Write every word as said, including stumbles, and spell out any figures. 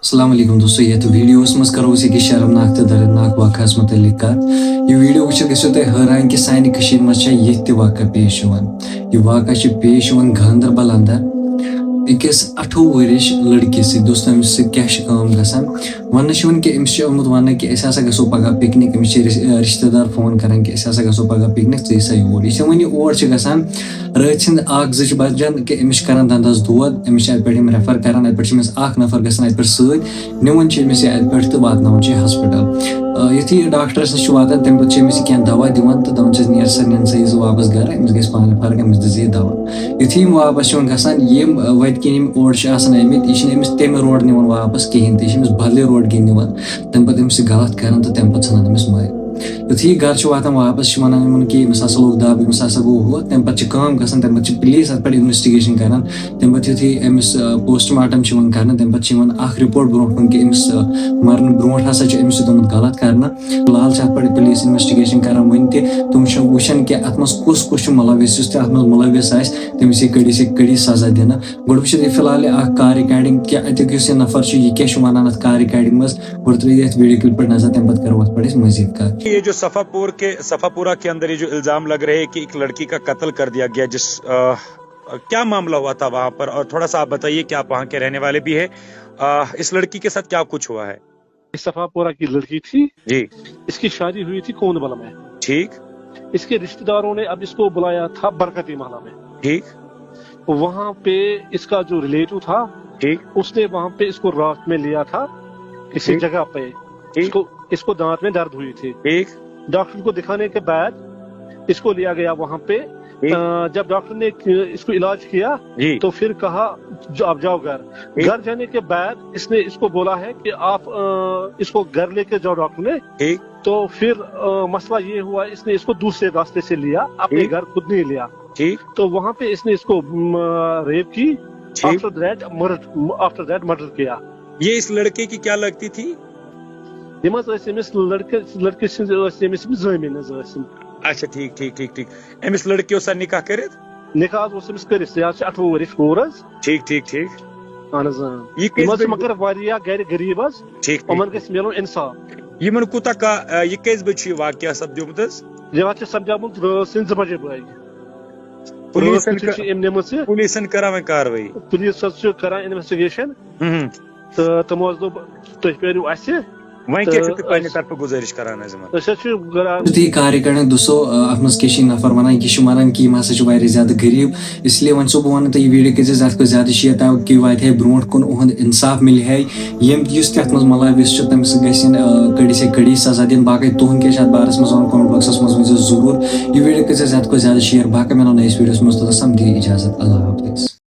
السلام علیکم دوستو، یتھ ویڈیوس منٛز کرو أسۍ أکِس شرمناک تہٕ دردناک واقعس متعلق کتھ۔ یہِ ویڈیو وٕچھِتھ گٔژھِو تُہۍ حٲران کہِ سانہِ کٔشیٖرِ منٛز چھا یِتھ تہِ واقعہ پیش یِوان۔ یہِ واقعہ چھُ پیش یِوان گاندربل اندر أکِس اَٹھووُہ ؤرِش لڑکی سۭتۍ۔ دوستو، أمِس سۭتۍ کیٛاہ چھِ کٲم گژھان؟ وننہٕ چھُ یِوان کہِ أمِس چھُ آمُت وننہٕ کہِ أسۍ ہسا گژھو پگاہ پکنک، أمِس چھِ رِش-، رشتہٕ دار فون کران کہِ أسۍ ہسا گژھو پگاہ پکنک، ژٕ یہِ سا یور۔ یہِ چھِ وۄنۍ یہِ اور چھِ گژھان، رٲژ ہٕنٛدۍ اکھ زٕ چھِ بجان کہِ أمِس چھِ کران دندس دود، أمِس چھِ اتہِ پٮ۪ٹھ یِم ریفر کران، اتہِ پٮ۪ٹھ چھِ أمِس اکھ نفر گژھان اتہِ پٮ۪ٹھ سۭتۍ، نِوان چھِ أمِس یہِ اتہِ پٮ۪ٹھ تہٕ واتناوان چھِ یہِ ہسپتال۔ آ، یُتھُے یہِ ڈاکٹرس نِش چھُ واتان، تمہِ پتہٕ چھِ أمِس یہِ کینٛہہ دوا دِوان تہٕ دپان چھِس، "نیر سا، نِن سا یہِ ژٕ واپس گرٕ، أمِس گژھِ پانہٕ فرق، أمِس دِژ یہِ دوا۔" یُتھُے یِم واپس چھِ یِوان گژھان، یِم، آ، وتہِ کِنۍ یِم اورٕ چھِ آسان آمٕتۍ، یہِ چھِنہٕ أمِس تمہِ روڈ نِوان واپس کِہینۍ تہِ، یہِ چھِ أمِس بدلہِ روڈ کِنۍ نِوان، تمہِ پتہٕ أمِس سۭتۍ غلط کران تہٕ تمہِ پتہٕ ژھٕنان أمِس مٲرِتھ۔ یُتھُے یہِ گرٕ چھُ واتان واپس، چھِ ونان یِمن کہِ أمِس ہسا لوٚگ دب، أمِس ہسا گوٚو ہُہ۔ تمہِ پتہٕ چھِ کٲم گژھان، تمہِ پتہٕ چھِ پُلیٖس اتھ پٮ۪ٹھ انویسٹِگیشن کران۔ تمہِ پتہٕ یُتھُے أمِس، آ، پوسٹ مارٹم چھِ یِوان کرنہٕ، تمہِ پتہٕ چھِ یِوان اکھ رپورٹ برونٛٹھ کُن کہِ أمِس، آ، مرنہٕ برونٛٹھ ہسا چھُ أمِس سۭتۍ گوٚمُت غلط کرنہٕ۔ فی الحال چھِ اتھ پٮ۪ٹھ پُلیٖس انویسٹِگیشن کران وُنہِ تہِ۔ تِم چھِ وٕچھان کہِ اتھ منٛز کُس کُس چھُ ملوث، یُس تہِ اتھ منٛز ملوث آسہِ، تٔمِس یی کڑی سے کڑی سزا دِنہٕ۔ گۄڈٕ وٕچھِو تُہۍ فی الحال یہِ اکھ کال ریکارڈنگ، کہِ اتیُک یُس یہِ نفر چھُ، یہِ کیٛاہ چھُ ونان اتھ کال ریکارڈنگ منٛز۔ گۄڈٕ ترٲیِو یتھ ویڈیو کلپ پٮ۪ٹھ نظر، تمہِ پتہٕ کرو اتھ پٮ۪ٹھ أسۍ مزید کتھ۔ یہ جو صفاپور کے صفاپورہ کے اندر یہ جو الزام لگ رہے ہیں کہ ایک لڑکی کا قتل کر دیا گیا، جس آ، کیا معاملہ ہوا تھا وہاں پر، اور تھوڑا سا آپ بتائیے کہ آپ وہاں کے رہنے والے بھی ہیں، آ، اس لڑکی کے ساتھ کیا کچھ ہوا ہے؟ یہ صفاپورہ کی لڑکی تھی۔ جی۔ اس کی شادی ہوئی تھی کوندبل میں۔ ٹھیک۔ اس کے رشتہ داروں نے اب اس کو بلایا تھا برکتی محلہ میں۔ ٹھیک۔ وہاں پہ اس کا جو ریلیٹو تھا، ٹھیک۔ اس نے وہاں پہ اس کو رات میں لیا تھا کسی ٹھیک۔ جگہ پہ۔ اس ٹھیک۔ کو، اس کو دانت میں درد ہوئی تھی۔ ٹھیک۔ ڈاکٹر کو دکھانے کے بعد اس کو لیا گیا وہاں پہ۔ ٹھیک۔ آ، جب ڈاکٹر نے اس کو علاج کیا، جی۔ تو پھر کہا، "جو، آپ جاؤ گھر۔" ٹھیک۔ گھر جانے کے بعد اس نے اس کو بولا ہے کہ آپ، آ، اس کو گھر لیکے جاؤ ڈاکٹر نے۔ ٹھیک۔ تو پھر، آ، مسئلہ یہ ہوا، اس نے اس کو دوسرے راستے سے لیا، اپنے ٹھیک۔ گھر خود نہیں لیا۔ ٹھیک۔ تو وہاں پہ اس نے اس کو، م، ریپ کی۔ ٹھیک۔ After that murder، after that murder کیا۔ یہ اس لڑکے کی کیا لگتی تھی؟ یِم حظ ٲسۍ أمِس لڑکہٕ، لڑکہٕ سٕنٛز ٲسۍ أمِس، أمِس زٲمِن حظ ٲسۍ یِم۔ اچھا، ٹھیک، ٹھیک، ٹھیک، ٹھیک۔ أمِس لڑکی اوسا نکاح کٔرِتھ؟ نکاح حظ اوس أمِس کٔرِتھ، یہِ حظ چھِ اَٹھووُہ ؤرِش کوٗر حظ۔ ٹھیک، ٹھیک، ٹھیک۔ اہن حظ، اۭں۔ یہِ یِم کٔژِ حظ چھِ بجہِ؟ مگر واریاہ گرِ غریٖب حظ۔ ٹھیک، ٹھیک۔ یِمن گژھِ میلُن انصاف۔ یِمن کوٗتاہ کا-، آ، یہِ کٔژِ بجہِ چھُ یہِ واقعہ سپدیومُت حظ؟ یہِ حظ چھُ سپدیومُت رٲژ سٕنٛزِ زٕ بجے بٲگۍ۔ پُلیٖسن رٲژ کیُتھ کٔر-، چھِ أمۍ نِمٕژ یہِ۔ پُلیٖسن کٔرا وۄنۍ کاروٲیی؟ پُلیٖس حظ چھِ کران انویسٹیگیشن۔ ہُم۔ تہٕ تِمو حظ دوٚپ، "تُہۍ پیٲرِو اَسہِ۔" وۄنۍ کیٛاہ تہٕ چھِو تُہۍ پننہِ أسۍ، طرفہٕ گُزٲرِش کران حظ یِمن؟ أسۍ حظ چھِ کران۔ تہٕ یہِ کار ریکارڈنگ دوستو، آ، اتھ منٛز کیٛاہ چھِ یہِ نفر ونان؟ یہِ چھِ ونان کہِ یِم ہسا چھِ واریاہ زیادٕ غریٖب، اس لیے وۄنۍ چھُسو بہٕ ونان تۄہہِ، یہِ ویڈیو کٔرۍزیو زیادٕ کھۄتہٕ زیادٕ شیئر، تاکہِ واتہِ ہے برونٛٹھ کُن اُہُنٛد انصاف مِلہِ ہے۔ یِم، یُس تہِ اتھ منٛز ملوث چھُ، تٔمِس گژھِ یِنۍ، آ، کڑی سے کڑی سزا دِنہٕ۔ باقٕے تُہُنٛد کیٛاہ چھُ اتھ بارس منٛز ونُن؟ کمنٹ باکسس منٛز ؤنۍزیو ضروٗر۔ یہِ ویڈیو کٔرۍزیو زیادٕ کھۄتہٕ زیادٕ شیئر۔ باقٕے مِلو نٔیِس ویڈیوس منٛز، توٚتام دِیِو اجازت، اللہ حافظ۔